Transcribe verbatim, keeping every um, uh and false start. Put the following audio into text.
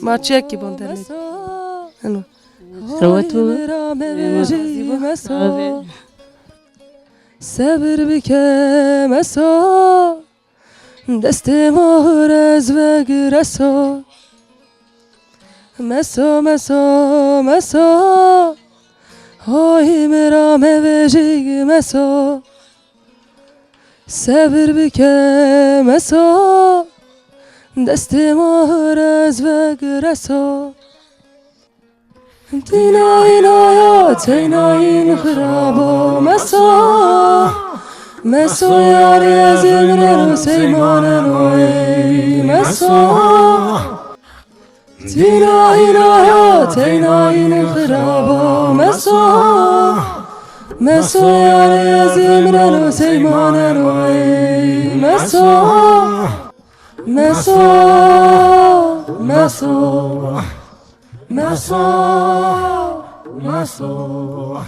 Ma çiyekî bon dernek. Heno. Rewet bû. Sebir bike Meso, destê ma hur ez vegir Meso. Meso, Meso, Meso, hoy mi ra mevejî Meso. Sebir bike Meso, destê ma hur ez vegir Meso. Dîna îna ya teyna în xirab o Meso. Meso yarê ez ê mireno sey maneno ey Meso. Dîna îna ya teyna în xirab o Meso. Meso yarê ez ê mireno sey maneno ey Meso. Meso, Meso, Meso, Meso.